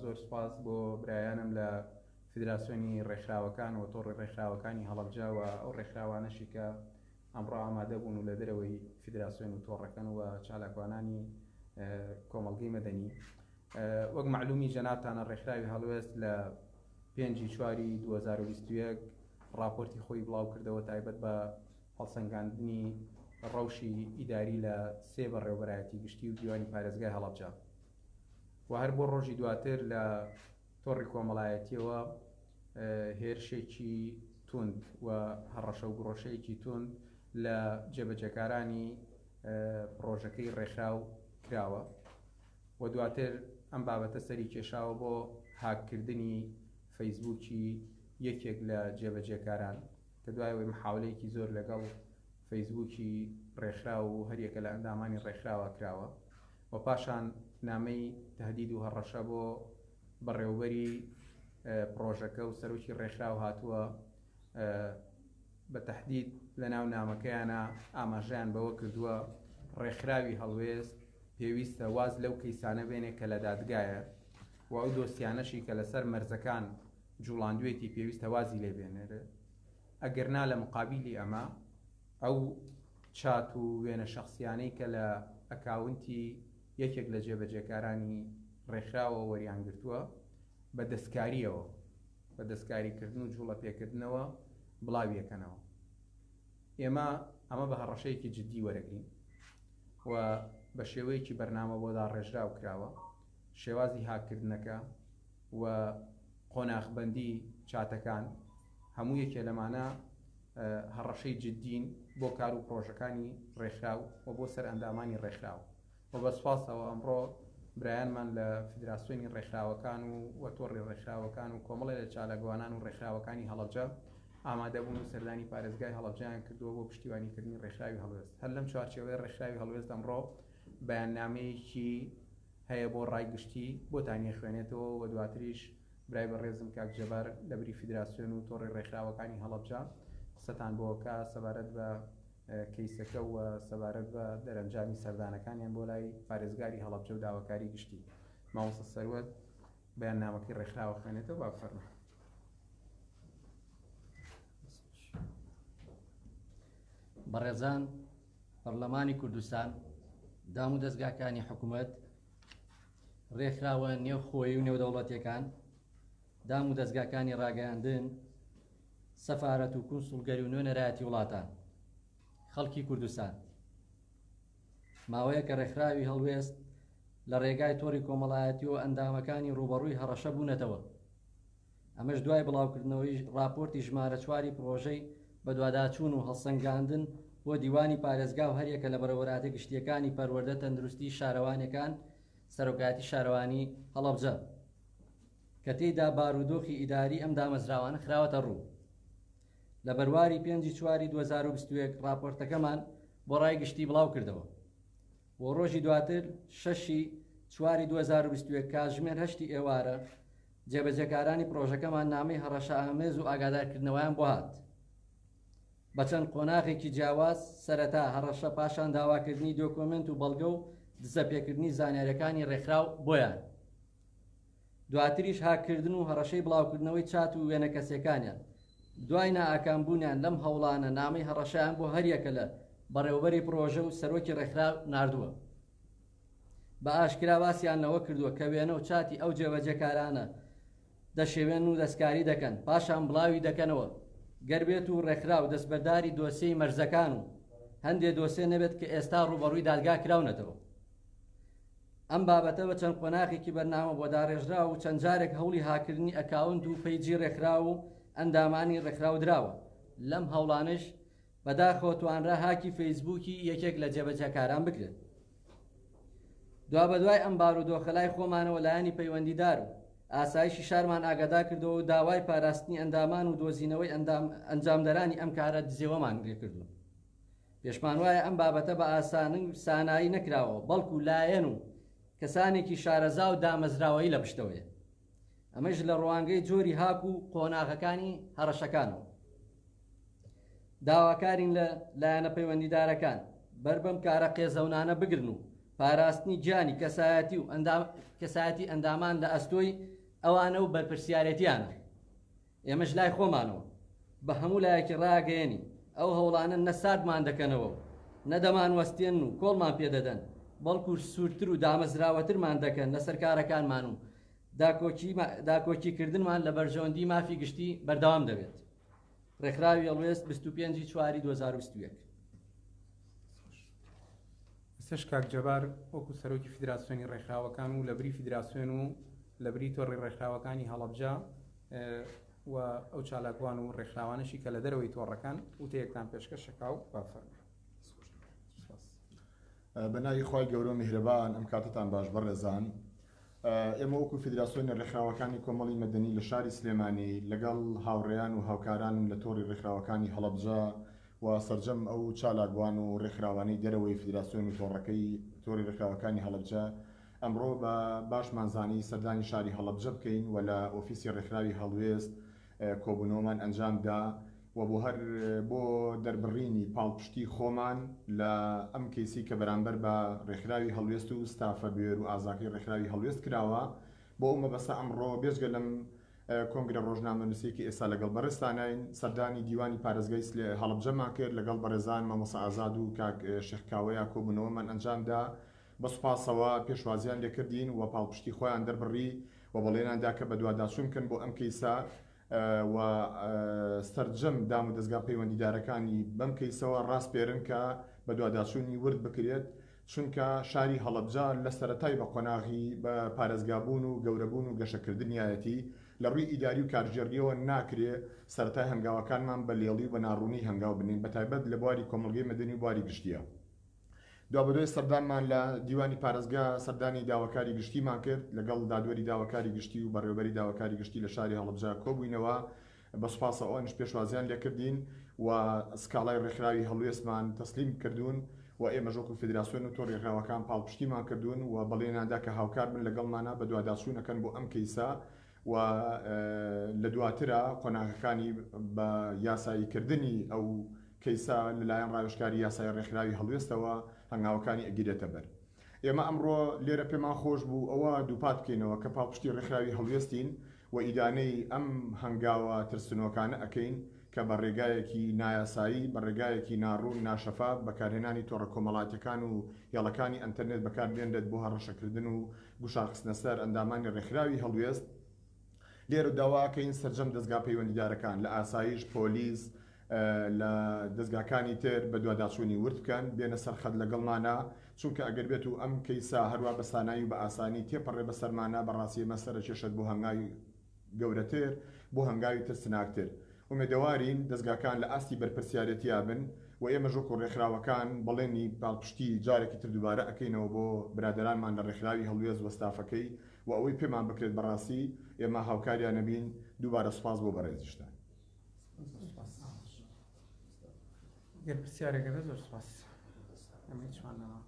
زۆر سوپاس بۆ برایانم لە فیدراسیۆنی ڕێکخراوەکان و تۆڕی ڕێکخراوەکانی هەڵەبجە و ئەو ڕێکخراوانەشی کە ئەمڕۆ ئامادە بوون و لە دەرەوەی فیدراسیۆن و تۆڕەکەن و چالاکوانانی کۆمەڵگەی مەدەنی. وەک مەعلومی جەنابتانە ڕێکخراوی هەڵوێست لە پێنجی چواری 2021 ڕاپۆرتی خۆی بڵاو کردەوە تایبەت بە هەڵسەنگاندنی ڕەوشی ئیداری لە سێ بەڕێوەبەرایەتی گشتی و دیوانی پارێزگای هەڵەبجە و هەر بۆ ڕۆژی دواتر لە تۆڕی کۆمەڵایەتیەوە هێرشێکی توند و هەڕەشە و گڕۆشەیەکی توند لە جێبەجێکارانی پڕۆژەکەی ڕێکخراو کراوە و دواتر ئەم بابەتە سەری کێشاوە بۆ هاککردنی فەیسبووکی یەکێک لە جێبەجێکاران کە دوای ئەوەی محاولەیەکی زۆر لەگەڵ فەیسبووکی ڕێکخراو و هەریەکە لە ئەندامانی ڕێکخراوە کراوە و پاشان نامەی تهدید و هەڕەشە بۆ بەڕێوبەری پڕۆژەکە و سەرۆکی ڕێکخراو هاتووە بە تهدید لەناو نامەکەیانە ئاماژەیان بەوە کردووە ڕێکخراوی هەڵوێست پێویستە واز لەو کەیسانە بێنێ کە لە دادگایە و ئەو دۆسیانەشی کە لەسەر مەرزەکان جوڵاندوێتی پێویستە وازی لێ بێنێرێ ئەگەرنا لە مقابیلی ئەمە ئەو چات و وێنە شەخسیانەی کە لە ئەکاونتی یەکێک لە جێبەجێکارانی ڕێکخراوە وەریان گرتووە بە دەستکاریەوە بە دەستکاریکردن و جوڵە پێکردنەوە بڵاویەکەنەوە ئێمە ئەمە بە هەڕەشەیەکی جددی وەرەگرین و بە شێوەیەکی بەرنامە بۆ داڕێژراو کراوە شێوازی هاککردنەکە و قۆناغبەندی چاتەکان هەموو یەکێ لەمانە هەڕەشەی جددین بۆ کار و پرۆژەکانی ڕێکخراو و بۆ سەر ئەندامانی ڕێکخراو و بە سوپاسەوە ئەمڕۆ برایانمان لە فیدراسیۆنی ڕێکخراوەکان و و تۆڕی ڕێکخراوەکان و کۆمەڵێ لە چالاکوانان و ڕێکخراوەکانی هەڵەبجە ئامادەبوون و سەردانی پارێزگای هەڵەبجەیان کردووە بۆ پشتیوانیکردنی ڕێکخراوی هەڵوێست. هەر لەم چوارچێوەیە ڕێکخراوی هەڵوێست ئەمڕۆ بەیاننامەیەکی هەیە بۆ ڕای گشتی بۆتانی ئەخوێنێتەوە و دواتریش برای بەڕێزم کاک جەبار لە بری فیدراسیۆن و تۆڕی ڕێکخراوەکانی هەڵەبجە قسەتان بۆ ئەکا سەبارەت بە کەیسەکە و سەبارەت بە دەرەنجامی سەردانەکانیان بۆ لای پارێزگاری هەڵەبجە و داواکاری گشتی. مامۆستا سەروەت بەیاننامەکەی ڕێکخراوە خوێنێتەوە با بفەرموو. بەڕێزان پەرلەمانی کوردستان دام و دەستگاکانی حکوومەت ڕێکخراوە نێوخۆی و نێودەوڵەتیەکان دام و دەستگاکانی ڕاگەیاندن سەفارەت و کونسوڵگەری و نوێنەرایەتی وڵاتان خەڵکی کوردستان ماوەیەکە ڕێکخراوی هەڵوێست لە ڕێگای تۆری کۆمەڵایەتی و ئەندامەکانی ڕووبەڕووی هەڕەشە بوونەتەوە ئەمەش دوای بڵاوکردنەوەی ڕاپۆرتی ژمارە چواری پڕۆژەی بەدواداچوون و هەڵسەنگاندن بۆ دیوانی پارێزگا و هەریەکە لە بەڕێوەبەرایەتە گشتییەکانی پەروەردە، تەندروستی، شارەوانیەکان، سەرۆکایەتی شارەوانی هەڵەبجە، کە تێیدا بارودۆخی ئیداری ئەم دامەزراوانە خراوەتە ڕوو. لە بەرواری پێنجی چواری 2021 ڕاپۆرتەکەمان بۆ ڕای گشتی بڵاوکردەوە. بۆ ڕۆژی دواتر شەشی چواری 2021 کاتژمێر هەشتی ئێوارە جێبەجێکارانی پڕۆژەکەمان نامەی هەڕەشەئامێز و ئاگادارکردنەوەیان بۆ هات. بە چەند قۆناغێکی جیاواز، سەرەتا هەڕەشە پاشان داواکردنی دۆکۆمێنت و بەڵگە و دزەپێکردنی زانیاریەکانی ڕێکخراو بۆیان. دواتریش هاککردن و هەڕەشەی بڵاوکردنەوەی چات و وێنە کەسیەکانیان. دوای نائاکامبوونیان لەم هەوڵانە نامەی هەڕەشەیان بۆ هەریەکە لە بەڕێوەبەری پڕۆژە و سەرۆکی ڕێکخراو ناردووە. بە ئاشکرا باسیان لەوە کردووە کە وێنە و چاتی ئەو جێبەجێکارانە دەشێوێنن و دەستکاری دەکەن، پاشان بڵاوی دەکەنەوە. گەر بێت و ڕێکخراو دەستبەرداری دۆسیەی مەرزەکان و هەندێ دۆسیە نەبێت کە ئێستا ڕووبەڕووی دادگا کراونەتەوە. ئەم بابەتە بە چەند قۆناغێکی بەرنامە بۆ داڕێژراوە و چەند جارێک هەوڵی هاککردنی ئەکاونت و پەیجی ڕێکخراو و ئەندامانی ڕێکخراو دراوە، لەم هەوڵانەش بەداخەوە توانرا هاکی فەیسبووکی یەکێک لە جێبەجێکاران بکرێت. دوابەدوای ئەم بارودۆخە لای خۆمانەوە لایەنی پەیوەندیدار و ئاسایشی شارمان ئاگادار کردەوە و داوای پاراستنی ئەندامان و دۆزینەوەی ئەنجامدەرانی ئەم کارە دزێوەمان لێکردوون. پێشمان وایە ئەم بابەتە بە ئاسانی و سانایی نەکراوە، بەڵکو لایەن و کەسانێکی شارەزا و دامەزراوەیی لە پشتەوەیە. ئەمەش لە ڕوانگەی جۆری هاک و قۆناغەکانی هەڕەشەکانەوە. داواکارین لە لایەنە پەیوەندیدارەکان بەر بەم کارە قێزەونانە بگرن و پاراستنی گیانی کەسایەتی و کەسایەتی ئەندامان لە ئەستۆی ئەوانە و بەرپرسیارێتیانە. ئێمەش لای خۆمانەوە بە هەموو لایەکی ڕاگەیەنین ئەو هەوڵانە نە ساردمان دەکەنەوە و نە دەمانوەستێنن و کۆڵمان پێدەدەن، بەڵکو سوورتر و دامەزراوەترمان دەکەن لەسەر کارەکانمان و داکۆکیکردنمان لە بەرژەوەندی مافی گشتی بەردەوام دەبێت. ڕێکخراوی هەڵوێست 25 ی چواری 2021. ئێستاش کاک جەبار وەکو سەرۆکی فیدراسیۆنی ڕێکخراوەکان و لەبری فیدراسیۆن و لەبری تۆڕی ڕێکخراوەکانی هەڵەبجە و ئەو چالاکوان و ڕێکخراوانەشی کە لە دەرەوەی تۆڕەکان وتەیەکتان پێشکەشەکا و با فەرموو. بە ناوی خوای گەورە و میهرەبان ئەم کاتەتان باش بەڕێزان. ئێمە وەکو فیدراسیۆنی ڕێکخراوەکانی کۆمەڵی مەدەنی لە شاری سلێمانی لەگەڵ هاوڕێیان و هاوکارانم لە تۆڕی ڕێکخراوەکانی هەڵەبجە و سەرجەم ئەو چالاکوان و ڕێکخراوانەی دەرەوەی فیدراسیۆن و تۆڕەکەی تۆڕی ڕێکخراوەکانی هەڵەبجە ئەمڕۆ بە باشمان زانی سەردانی شاری هەڵەبجە بکەین و لە ئۆفیسی ڕێکخراوی هەڵوێست کۆبوونەوەمان ئەنجام دا و بۆ هەر بۆ دەربڕینی پاڵپشتی خۆمان لە ئەم کەیسەی کە بەرامبەر بە ڕێکخراوی هەڵوێست و ستافە بوێر و ئازاکەی ڕێکخراوی هەڵوێست کراوە بۆ ئەو مەبەستە ئەمڕۆ بێجگە لەم کۆنگرە ڕۆژنامەنووسیەی کە ئێستا لەگەڵ بەڕێزتانین سەردانی دیوانی پارێزگای هەڵەبجەمان کرد لەگەڵ بەڕێزان مامۆستا ئازاد و کاک شێخ کاوەیا کۆبوونەوەمان ئەنجام دا بە سوپاسەوە پێشوازیان لێکردین و پاڵپشتی خۆیان دەربڕی و بەڵێنیان دا کە بەدواداچوون بکەن بۆ ئەم کەیسە و سەرجەم دامودەزگا پەیوەندیدارەکانی بەم کەیسەوە ڕاسپێرن کە بەدواداچوونی ورد بکرێت، چونکە شاری هەڵەبجە لە سەرەتای بە قۆناغی بە پارێزگابوون و گەورەبوون و گەشەکردنیایەتی، لە ڕووی ئیداری و کارگێڕییەوە ناکرێ سەرەتای هەنگاوەکانمان بە لێڵی و بە ناڕوونی هەنگاو بنێین، بەتایبەت لە بواری کۆمەڵگەی مەدەنی و بواری گشتییە. دوابەدوای سەردانمان لە دیوانی پارێزگا سەردانی داواکاری گشتیمان کرد، لەگەڵ دادوەری داواکاری گشتی و بەڕێوەبەری داواکاری گشتی لە شاری هەڵەبجە کۆبووینەوە، بە سوپاسەوە ئەوانیش پێشوازیان لێکردین و سکاڵای ڕێکخراوی هەڵوێستمان تەسلیم کردوون و ئێمەش وەکو فیدراسیۆن و تۆڕی ڕێکخراوەکان پاڵپشتیمان کردوون و بەڵێنیان دا کە هاوکار بن لەگەڵمانا بەدواداچوون ئەکەن بۆ ئەم کەیسە و لە دواترا قۆناغەکانی بە یاسایی کردنی ئەو کەیسە لەلایەن ڕاوێژکاری یاسایی ڕێکخراوی هەڵوێستەوە هەنگاوەکانی ئەگیرێتە بەر. ئێمە ئەمڕۆ لێرە پێمان خۆش بوو ئەوە دووپات بکەینەوە کە پاڵپشتی ڕێکخراوی هەڵوێستین و ئیدانەی ئەم هەنگاوە ترسنۆکانە ئەکەین کە بە ڕێگایەکی نایاسایی، بە ڕێگایەکی ناڕوون، ناشەفاف، بەکارهێنانی تۆڕە کۆمەڵاتیەکان و هێڵەکانی ئەنتەرنێت بەکاربێنرێت بۆ هەڕەشەکردن و گوشارخستنە سەر ئەندامانی ڕێکخراوی هەڵوێست. لێرە داوا ئەکەین سەرجەم دەزگا پەیوەندیدارەکان لە ئاسایش، پۆلیس، لە دەزگاکانی تر بەدواداچوونی ورد بکەن، بێنە سەر خەت لەگەڵمانا، چونکە ئەگەر بێت و ئەم کەیسە هەروا بە سانایی و بە ئاسانی تێپەڕێ بەسەرمانا بەڕاستی ئێمە سەرەکێشێت بۆ هەنگاوی گەورەتر، بۆ هەنگاوی ترسناکتر. ئومێدەوارین دەزگاکان لە ئاستی بەرپرسیارێتیا بن و ئێمەش وەکو ڕێکخراوەکان بەڵێنی پاڵپشتی جارێکی تر دووبارە ئەکەینەوە بۆ برادەرانمان لە ڕێکخراوی هەڵوێست و ستافەکەی و ئەوەی پێمان بکرێت بەڕاستی ئێمە هاوکاریان ئەبین. دووبارە سوپاس بۆ بەڕێزیشتان. گەر پرسیارێک هەبێت زۆر سوپاس. ئێمە هیچمان نەما.